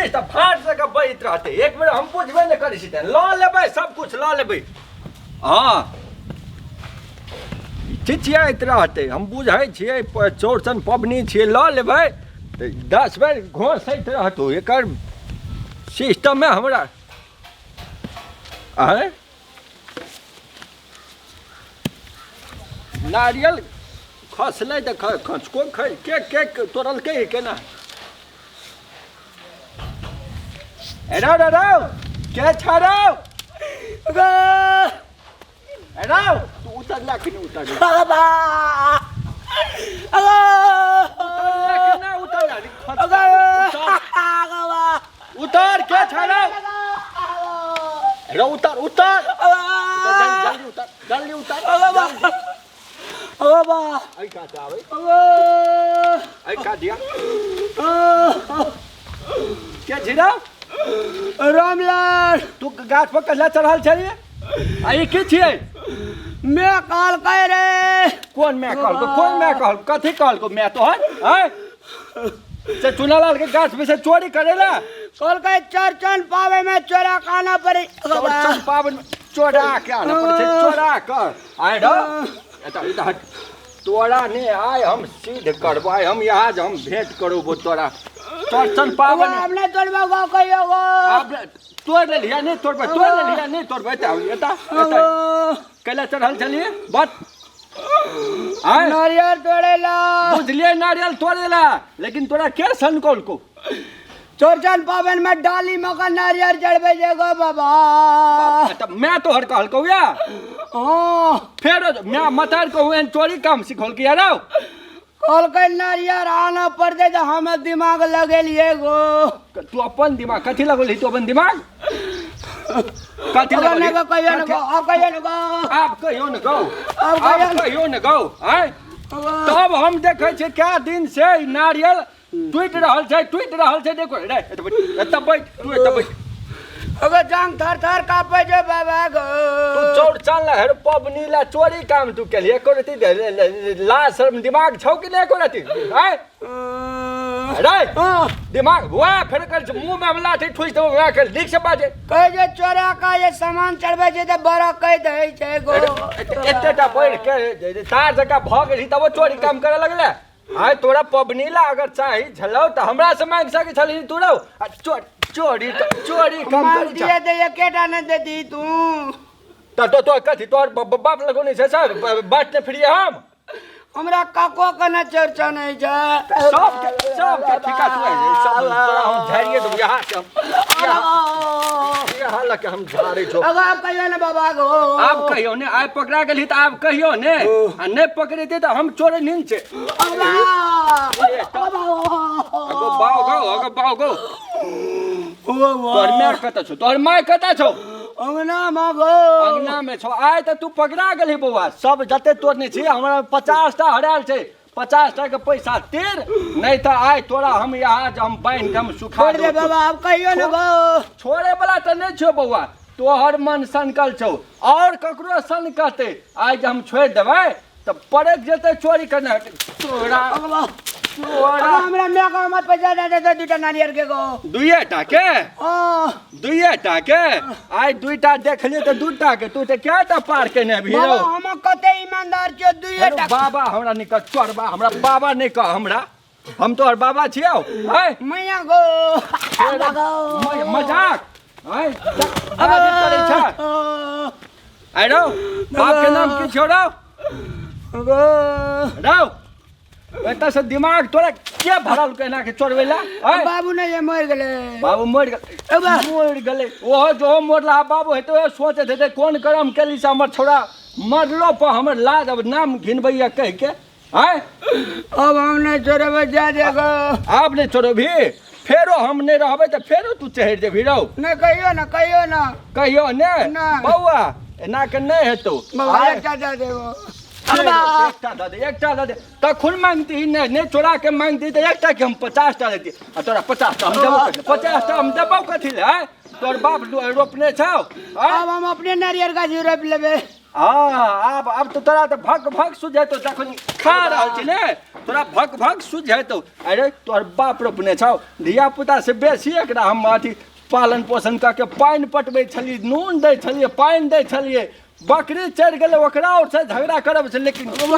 तऽ फाट से बजैत रहतै। एक बेर हम बुझबे नहि करै छी तऽ लऽ लेबै, सब कुछ लऽ लेबै। हँ, चिचियाइत रहतै, हम बुझै छियै। चौरचन पबनी छियै, लऽ लेबै तऽ 10 बेर घोसैत रहतौ। एकर सिस्टममे हमरा आँय नारियल खसलै तऽ खसको खै के के तोड़लकै केना? रौ रौ रौ, के छ रौ? रौ, तू उतरला कि नहि उतरला? बाबा। उतरला कि नहि उतरला? उतर, के छ रौ? रौ, उतर उतर, जल्दी उतर, जल्दी उतर। बाबा। एहि कात आबै, एहि कात दिया। के छी रौ? रामलाल। तू गाछ पर कहिया चढ़ल छलियै आ ई की छियै? मैं कहलकै रे। कोन माय कहलको? कोन माय कहलको? कथी कहलको माय तोहर? आँय, से चुनालाल के गाछ में से चोरी करे ला? कहलकै चौरचन पावे में चोरा खाना पड़े। चौरचन पाबनि में चोरा के आनऽ पड़ै छै, चोरा के आय रौ। एतऽ एतऽ हट। तोरा ने आइ हम सिद्ध करबो, आइ हम यहाँ जे हम भेंट करबो तोरा चौरचन पाबनि। हमने तोड़बा गो कहियो गो। आब तोड़ लेलियै नहि तोड़बै, तोड़ लेलियै नहि तोड़बै। एतऽ आउ, एतऽ एतऽ। कैला चढ़ल छलियै बत आय? नारियल तोड़ेला। बुझलियै, नारियल तोड़ेला, लेकिन तोरा के सनकौलको? चौरचन पाबनि में डाली में का नारियल चढ़बै छै गो बाबा। तऽ माय तोहर कहलकौ या? हाँ। फेर माय मतार कहू एहन चोरी काम सिखौलकै या रौ? कहलकै नारियल आनऽ पड़तै तऽ हमे दिमाग लगेलियै गो। तू अपन दिमाग कथी लगौलही? तू अपन दिमाग कथी अगर लगौलही? नहि गो कहियो ने गो, आब कहियो ने गो। आब कहियो ने गौ। आब आब कहियो ने। कहियो ने गौ। आँय, तब हम देखै छियै कए दिन से ई नारियल टूटि रहल छै, टूटि रहल छै। देखो रे, एतऽ बैठ, एतऽ बैठ, तू एतऽ बैठ। अगर जांग थर थर कापै छै बाबा गो। तू चौरचन ला हेर पबनी ला चोरी काम तू केलही, एको रति ला शर्म दिमाग छौ कि नहि एको रति? आँय रे, दिमाग वएह फेर कर मुँह में हम लाठी ठुसि देबौ, वएह कर नीक से बाजे। कहै छै चोरा का जे सामान चढ़बै छै तऽ बड़ा कहि दै छै गो। एतेटा बढ़ि के तार जकाँ भऽ गेलही तबो चोरी काम करऽ लगले। आइ तोरा पबनी ला अगर चाही छलौ तऽ हमरा से मांगि सकै छलही तू रौ? आ चोरी चोरी काम मांग करै दिए छ। तऽ एकेटा नहि देती तू। तऽ तो कथी तोहर बाप लगौने छै सर बाट ने फिरिए हम? हमरा काको के नहि चौरचन होइ छै। सबके सबके ठीका तू है, सब तोरा हम झाड़िए देबौ यहाँ से, हम यहाँ लऽ के हम झाड़ै छौ। अगर आब कहियो ने बाबा गो। आब कहियो ने। आइ पकड़ा गेलही तऽ आब कहियो ने, आ नहि पकड़ेतै तऽ हम चोरे नीन छै। अगो बाउ गो, अगो बाउ गो, तोहर माय कतऽ छौ? तोहर माय कतऽ छौ? अंगना मे गो। अंगना मे छौ। आइ तऽ तू पकड़ा गेलही बौआ। सब जते तोड़ने छी हमरा 50 टा हरायल छै, 50 टा के पैसा तेर, नहि तऽ आइ तोरा हम यहाँ जे हम बान्हि के हम सुखा छोड़ दे देबौ। बाबा, आब कहियो ने गो। छोड़े वाला तऽ नहि छौ बौआ, तोहर मन सनकल छौ, और ककरो सनकतै आइ जे हम छोड़ि देबै तऽ पड़क जेतै चोरी करना तोरा। तोरा हमरा माय के मत पैसा दे दे दूटा नारियल के गो। दुइए टा के? हाँ। दुइए टा के? आइ दुइटा देखलियै तऽ दूटा के, तू तऽ कए टा पार केने अभी बाबा रौ? हम कते ईमानदार छियो, दुइए हेलो, टा। बाबा हमरा नहि कह, चोरबा हमरा बाबा नहि कह हमरा, हम तोहर बाबा छियौ। आँय मैया गो। मजाक आँय करै छ? आइ रौ, बाप के नाम की छौ रौ? रौ, एतऽ से दिमाग तोरा के भरल केना के चोरबै ला? आँय? बाबू नहि मरि गेलै। बाबू मरि गेलै? मरि गेलै। ओहो जो मरला बाबू हेतै, ओहो सोचैत हेतै कोन करम केली से हमर छोड़ा मरलो पर हमर लाज अब नाम घिनबैया कहि के। आँय, अब हम नहि चोरेबै, जा देगो। आब नहि चोरबही? फेरो हम नहि रहबै तऽ फेरो तू चढ़ि जेबही रौ? नहि, कहियो ना, कहियो ना। कहियो ने? नहि। बौआ, एना के नहि हेतौ। बाबा आइ एकटा दे देबो। एकटा दऽ दे, एकटा दऽ दे। तखन मांगती नहि, नहि चोरा के मांगती तऽ एकटा के हम 50 टा देती, आ तोरा 50 टा हम देबो कथी? 50 टा हम देबो कथी ले? आँय, तोहर बाप रोपने छौ? आँय? आब हम अपने नारियल गाछ रोपि लेबै। हाँ, आब आब तो तोरा तऽ भक भक सुझेतौ, जखन खा रहल छी ने तोरा भक भक सुझेतौ। अरे तोहर बाप रोपने छौ, धिया पुता से बेसी एकरा हम अथी पालन पोषण कऽ के पानि पटबै छलियै, नून दै छलियै, पानि दै छलियै, बकरी चढ़ि गेलै ओकरा और से झगड़ा करब छै, लेकिन रौ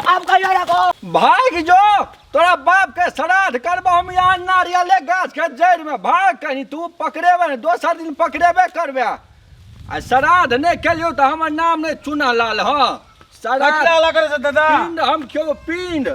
आब कहियो रखो भागि जो, तोरा बाप के श्राद्ध करबो हम यहाँ नारियले गाछ के जड़ि में। भाग कहीं, तू पकड़ेबे ने दोसर दिन पकड़ेबे करबे, आ श्राद्ध नहि केलियौ तऽ हमर नाम नहि चुना लाल। हँ, श्राद्ध करे छै दादा। पिंड हम क्यों पिंड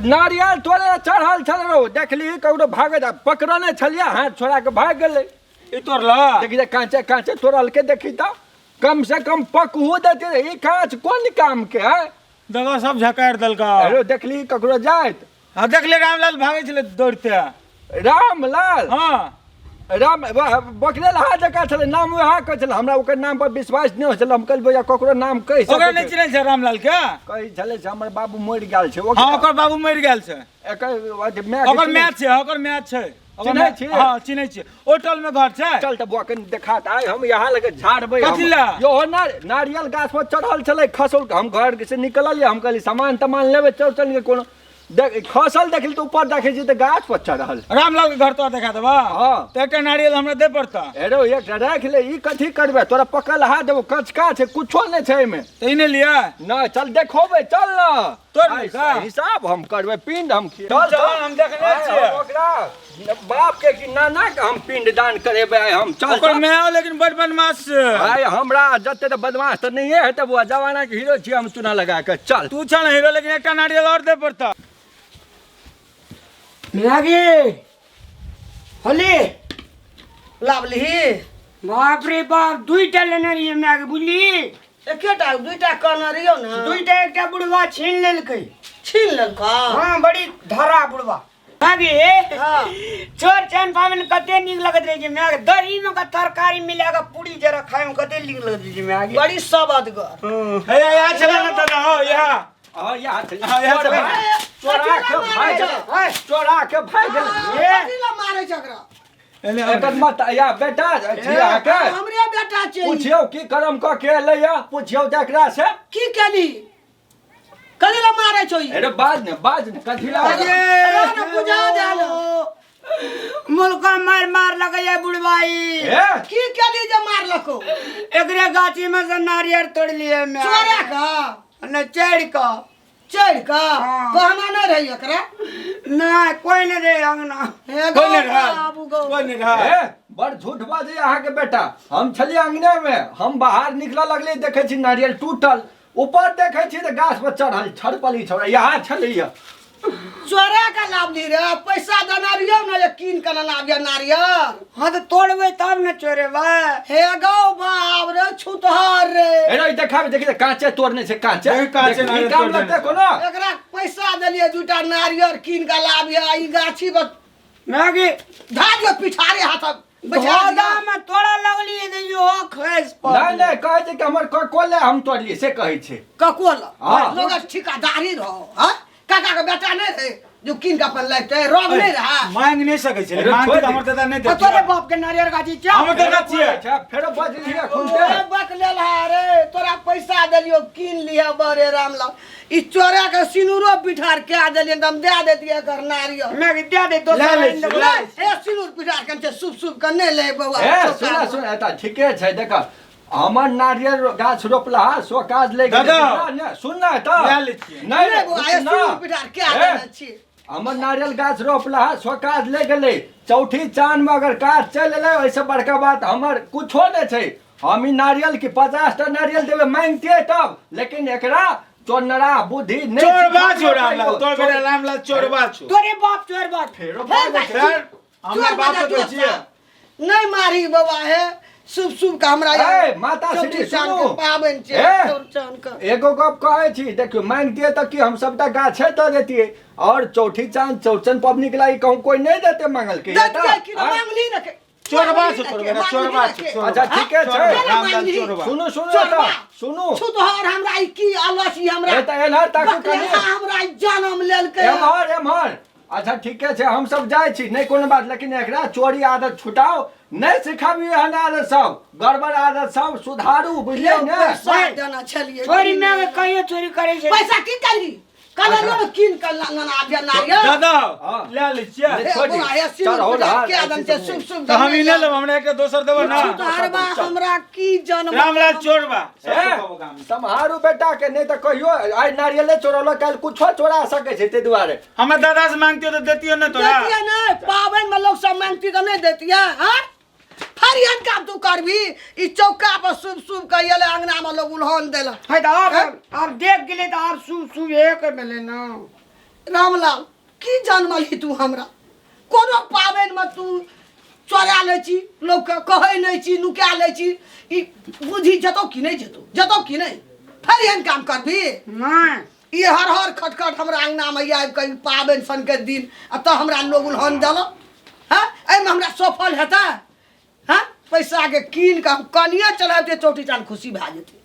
नारियल तोरे चढ़ल छल रौ, देखली ककरो भागैत पकड़ने छलियै, हाथ छोड़ा के भागि गेलै। ई तोड़ला देखी तऽ काँचे काँचे तोड़लके, देखी तऽ कम से कम पकहू देते, ई काँच कोन काम के है। दादा सब झकारि देलका। अरे देखली ककरो जाइत? हाँ देखले, रामलाल भागै छलै दौड़ते। रामलाल? हाँ, राम बकलेल हा जकाँ छलै, नाम वएह कहै छलै, हमरा ओकर नाम पर विश्वास नहि होइ छलै। हम कहलियै भैया ककरो नाम कहि ओकरा नहि चिन्है छै रामलाल के? कहै छलै से हमर बाबू मरि गेल छै। हाँ, ओकर बाबू मरि गेल छै। एकर ओकर मैच छै, ओकर मैच छै। चिन्है छियै? हाँ चिन्है छियै, होटल में घर छै। चल तऽ बुआ कनि देखा तऽ, आइ हम यहाँ लगे झाड़बै। कथी लए? यो नारियल गाछ पर चढ़ल छलै, खसल, हम घर से निकललियै, हम कहलियै सामान तमान लेबै चौरचन के कोनो, देख खसल देखली तऽ ऊपर देखै छी तऽ गाछ पर चढ़ल। रामलाल के घर तोरा देखा देबा? हाँ। तऽ एकटा नारियल हमरा दे पड़ता। एरो एकटा राखि ले, ई कथी करबै, तोरा पकल हाथ देबो, कचका छै, कुछो नहि छै एहिमे। तऽ ई नहि लिअ? नहि, चल देखोबै, चल ने। तोड़ लिअ। हिसाब हम करबै, पिंड हम चल, चल, हम देखने छियै। ओकरा बाप के कि नाना के हम पिंड दान करेबै आइ हम। चल। ओकर माय लेकिन बड़ बदमाश छै। आइ हमरा जते तऽ बदमाश तऽ नहिए हेतै बुआ, जमाना के हीरो छियै हम, चूना लगा के चल। तू छल हीरो, लेकिन एकटा नारियल और दे पड़ता। लागे होली लाबलिही? बाप रे बाप, दुईटा लेने रहियै माय के, बुझली? एकेटा दुईटा कहने रहियौ ने? दुईटा, एकटा बुढ़वा छीन लेलकै। छीन लेलकौ? हाँ, बड़ी धरा बुढ़वा। मागे हाँ। चौरचन पाबनि कते नीक लगैत रहै छै माय, दही में के तरकारी मिला के पूरी जरा खाय में कते नीक लगैत रहै छै माय। बड़ी सबदगर। हे यहाँ छला ना दादा, हो यहाँ। हाँ, यहाँ छलै। हाँ, यहाँ छलै। चोरा के भागि गेलै, चोरा के भागि गेलै। कथी लए मारै छै एकरा? एकर मत या बेटा छी अहाँके? हमरे बेटा छै। पुछियौ की करम कऽ के एलैया, पुछियौ तऽ एकरा से। की केली, कथी लए मारै छौ ई? अरे बाज ने, बाज ने, कथी ला? अरे ने बुझा देल। मुल्का मार मार लगैया बुढ़वाई। ए की केली जे मारलको? एकरे गाछी में से नारियल तोड़ लिए मैं। चोरा कऽ? नहीं, चढ़ कऽ। चढ़ि कऽ? हाँ। कहना नहि रही एकरा? नहीं, कोई नहीं रे अंगना। हे कोई गौ नहीं रहा। बाबू गौ। कोई नहीं रहा। ए, बड़ झूठ बाजै अहाँके बेटा। हम छलियै अंगने में, हम बाहर निकलऽ लगलियै, देखै छी नारियल टूटल, ऊपर देखै छी तऽ गाछ पर चढ़ल छड़पली छौड़ा यहाँ छलैया। चोरा के लाबली रे? पैसा देने रहियौ ने जे कीन के ने लाबियै नारियल? हाँ तो तोड़बै तब ने चोरेबै। हे गौ बाप रे, छुतहर रे। एना ई देखाबे, देखी तऽ काँचे तोड़ने छै, काँचे। देखी, काँचे देखी, ई नारियल काम तोड़ने लगतै छै। कोनो? एकरा पैसा देलियै दूटा नारियल कीन के लाबियै, ई गाछी पर मैगी धा दियौ पिठारे हाथक बैठा धोधा दियौ। में तोड़ा लगलियै तऽ इहो खसि पड़लै। नहि नहि, कहै छै कि हमर ककोले हम तोड़लियै से कहै छै। ककोल? हाँ। लोग ठिकादारी रहो। हाँ, काका के बेटा नहीं रहे जो कीन के अपन लाइते रंग नहीं रहा? मांग नहीं सकै छै। अरे मांग छोड़ तऽ दे। हमर दादा नहीं आ देतै। तोरे बाप के नारियल गाछी छै? हम तऽ गाछी छियै। फेरो बजलियै खुलते। ओए बकलेल हा रे, तोरा पैसा देलियो कीन लिहे बड़े रामलाल, ई चोरा के सिनुरो पिठार के देलियै तऽ हम दे देतियै एकर नारियल। मैगी दे दे दोसर ले लै आनि छी, देबौ। ले। ए सिनुर पिठार के छै सुप सुप के नहि ले बौआ। ए चौका सुन पर। सुन, एतऽ ठीके छै, देख हमर नारियल गाछ रोपला सो काज ले गेलै। दादा। ना, सुन ना एतऽ। लए लै छियै। नहि नहि बौआ, ए ना। सिनुर पिठार के ए, देने छी? हमर नारियल गाछ रोपला सो काज ले गेलै, चौठी चाँद में अगर काज चलि एलै ओहिसँ बड़का बात हमर कुछो नहि छै। हम ई नारियल की 50 टा नारियल देबै मांगतियै तब, लेकिन एकरा चोनरा बुद्धि नहि चोरबा सिखाबियौ छौ रामलाल, कहियो। तोर बेटा रामलाल चोरबा छौ। तोरे बाप चोरबा। फेरो फेर बाजै छै। फेर हमरा चोर बाप बजा के कहै चोर छियै। साहब। नहि मारी बाबा, हे शुभ शुभ के हमरा ए, माता श्री चौठी चाँद सुनू। के पाबनि छै। ए। चौरचन के एगो गप कहै छी, देखियौ मांगतियै तऽ की हम सबटा गाछे दऽ देतियै, और चौठी चाँद चौरचन पबनी के लागि कहूँ कोई नहीं देते मांगल के। देतियै कि आँय? मांगली ने के चोरबा छौ तोर बेटा, चोरबा छौ, चोरबा। अच्छा ठीके छै। चोरबा, रामलाल चोरबा। सुनू सुनू चोरबा। एतऽ सुनू। छुतहर हमरा ई की अलसी हमरा ए तऽ एन्हर ताकू कनि। बकलेला हमरा ई जनम लेलकै। एम्हर एम्हर अच्छा ठीके छै, हम सब जाइ छी, नहि कोनो बात, लेकिन एकरा चोरी आदत छुटाओ, नहि सिखाबी एहन आदत सब, गड़बड़ आदत सब सुधारू, बुझलियै ने? पैसा देना छलियै। चोरी में कहियो चोरी करै छै? पैसा की करली? कहले ने कीन के लाना आबिया नारियल। दादा हाँ। ले लै छियै। ले। छोड़ी। बौआ, हे सिन्दूर चढ़, पिठार होल, के आदम छै, ऐसे शुभ शुभ तऽ हम ई ले लेब, हमरा एकटा दोसर देबो ना। सुधारबा हमरा की जन्म। रामलाल चोरबा ए, सम्हारू बेटा के, नहि तऽ कहियो आइ नारियले चोरौलक, काल्हि कुछो चोरा सकै छै, ताहि दुआरे। हमर दादा से मांगतियो तऽ देतियो ने तोरा। देतियै नहि, पाबनि में लोग सब मांगती तऽ नहि देतियै। हाँ, फेर एहन काम तू करबी? ई चौका पर शुभ शुभ कहिए अंगना में लोग उल्हन देलक। है तऽ आब देख गेलै तऽ आब शुभ शुभ एक भेलै ने। रामलाल, की जनमलही तू हमरा? कोनो पाबनि में तू चोरा लै छी, लोकके कहै नहि छी, नुका लै छी। ई बुझी जेतौ कि नहि जेतौ, जेतौ कि नहि? फेर एहन काम करबी? नहि। ई हर हर खटखट हमरा अंगना में आबि कऽ ई पाबनि सनके दिन आ तऽ हमरा लोग उल्हन देलक। हँ, एहिमे हमरा सफल हेतै? हँ, पैसाके कीन कऽ हम कनिए चढ़ेतै चौठी चाँद, खुशी भए जेतै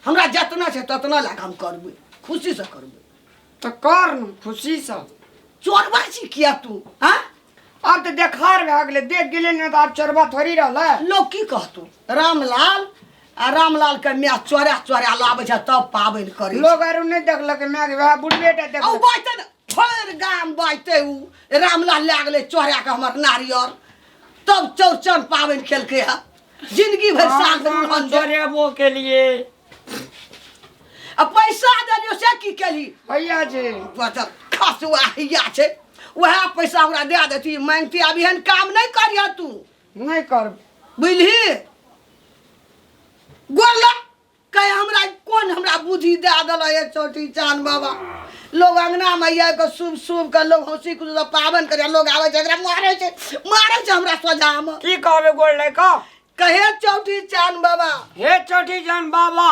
हमरा। जतना छै ततना लए कऽ हम करबै, खुशीसँ करबै। तऽ कर ने खुशीसँ। चोरबै छी किया तू? हँ, आब तऽ देखार भए गेलै, देख गेलै ने, तऽ आब चोरबा थोड़ी रहलै। लोग की कहतौ? रामलाल आ रामलाल के माय चोरा चोरा लाबै छै तब पाबनि करै छै। लोग आरो नहि देखलक माय के, वएह बुढ़बे टा आ उ देखलक। बाजतै ने भरि गाम बाजतै, उ रामलाल लए गेलै चोरा के हमर नारियल, तब चौरचन पाबनि केलकै हँ। जिंदगी भरि साल भरि उलहन दे। चोरेबो के लिए। आ पैसा देलियौ से की केली? भैया छै। बचत खसुआ हैया छै, वएह पैसा ओकरा दए देती, मांगती। आब एहन काम नहि करिह तू। नहि कर। बुझली? गोर कहे हमरा कोन हमरा बुद्धि दए देल हे चौठी चान बाबा। लोग अंगना में आबि कऽ शुभ शुभ के लोग हंसी खुशी से पाबनि करे, लोग आबै छै, एकरा मारै छै, मारै छै हमरा सोझामे। की कहबै गोर लए कऽ? कहे चौठी चान बाबा। हे चौठी चान बाबा,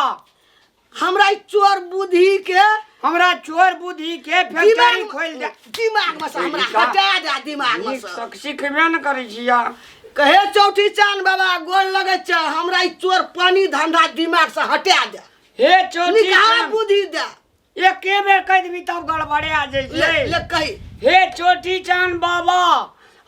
हमरा ई चोर बुद्धि के, हमरा चोर बुद्धि के फैक्ट्री खोलि दे। दिमाग में से हमरा हटा दे, दिमाग में से। सिखबे ने करै छिया। कहे चौठी चान बाबा, गोर लगै छै, हमरा ई चोर पानी धंधा दिमाग से हटा दे। हे चौठी निकाह चान, बुद्धि दे। एके बेर कहि देबी तब गड़बड़े आ जाइ ले छै। ले कही। हे चौठी चान बाबा,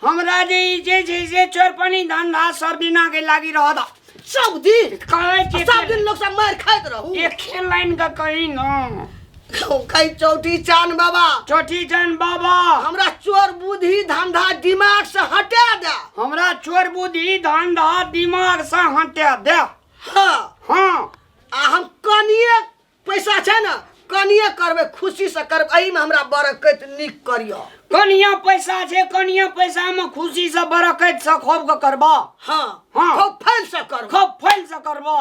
हमरा जे ई जे छै से चोरपनी धंधा सब दिना के लागी रहत। सब दिन? कहै छियै। सब दिन लोग सब मारि खाइत रहू। एके लाइन के कही न। कही चौठी चान बाबा। चौठी चान बाबा, हमरा चोर बुद्धि धंधा दिमाग से हटा दे। हमरा चोर बुद्धि धंधा दिमाग से हटा दे। हाँ। हाँ। आ हम कनिए पैसा छै ने, कनिए करबै, खुशी से करबै, एहिमे हमरा बरकत नीक करियो। कनिया पैसा छै, कनिया पैसा में खुशी से बरकत से खूब के करबा। हाँ। हाँ। खूब फैल से करबै। खूब फैल से करबा।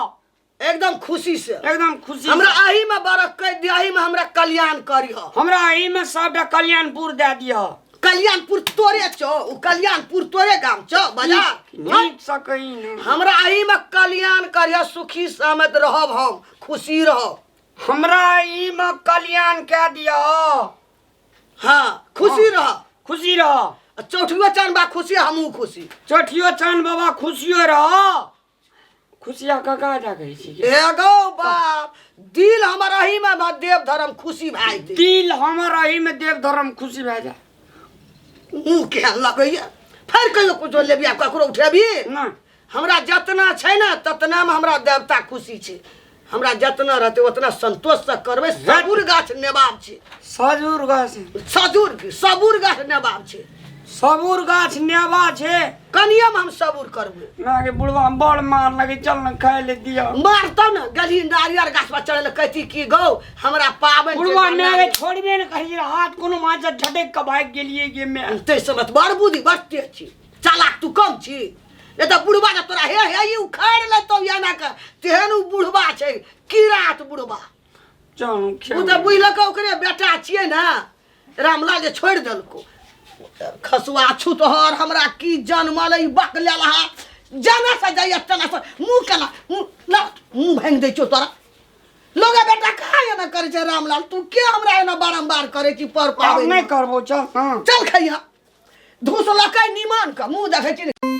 एकदम खुशी से। एकदम खुशी से। हमरा एही में बरकत दियो, एही में हमरा कल्याण करियो। हमरा एही में सबटा कल्याणपुर दए दियो। कल्याणपुर तोरे छौ? उ कल्याणपुर तोरे गाम छौ बाजार? नीक से कही ने। हमरा एही में कल्याण करियो, सुखी सहमत रहब, हम खुशी रहब। हमरा एही में कल्याण कए दियो। हाँ, खुशी रह। खुशी रह। चौठियो चान बा खुशी, हमहूँ खुशी। चौठियो चान बाबा खुशियो रह। खुशिया कका जा कहै छी। एगो बाप दिल हमर एही में बा देव धर्म खुशी भए जेतै। दिल हमर एही में देव धर्म खुशी भए जाय। मुँह केहन लगैया? फेर कहियो कुछो लेबी आ ककरो उठेबी? नहि। हमरा जतना छै ने ततना में हमरा देवता खुशी छै। हमरा जतना रहतै ओतना संतोष से करबै। सबुर गाछ नेबाब छै। सजूर गाछ। सजूर सबुर गाछ नेबाब छै। सबूर गाछ नेबा छै। कनिए में हम सबुर करबै। ना के बुढ़वा बड़ मार लगे, चल न खाय ले दिया। मारतौ ने। गली नारियर गाछ पर चढ़े कहती की गौ हमरा पाबनि छै, बुढ़वा तऽ माय के छोड़बे ने कही, हाथ कोनो माछ झटक के भागि गेलिए गे मैं। तै समय तऽ बड़ बुद्धि, बड़ तेज छी, चालाक तू कम छी। नहि तऽ बुढ़वा जे तोरा हे हे ई उखाड़ि लेतौ एना के, तेहन उ बुढ़वा छै, किरात बुढ़वा। चल ओ तऽ बुझलको ओकरे बेटा छियै ने रामलाल, जे छोड़ि देलको। खसुआ छुतहर हमरा की जनमल ई बक लेलहा। जाना से जाइए तना से मुँह केना मुँह ला मुँह भाङि दै छियौ तोरा। लोग बेटा कहाँ एना करै छै? रामलाल, तू के हमरा एना बारम्बार करै छी पर आब पाबनि नहि करबो, चल। हाँ। चल खैया, धूस लकै निमन के मुँह देखै छी ने।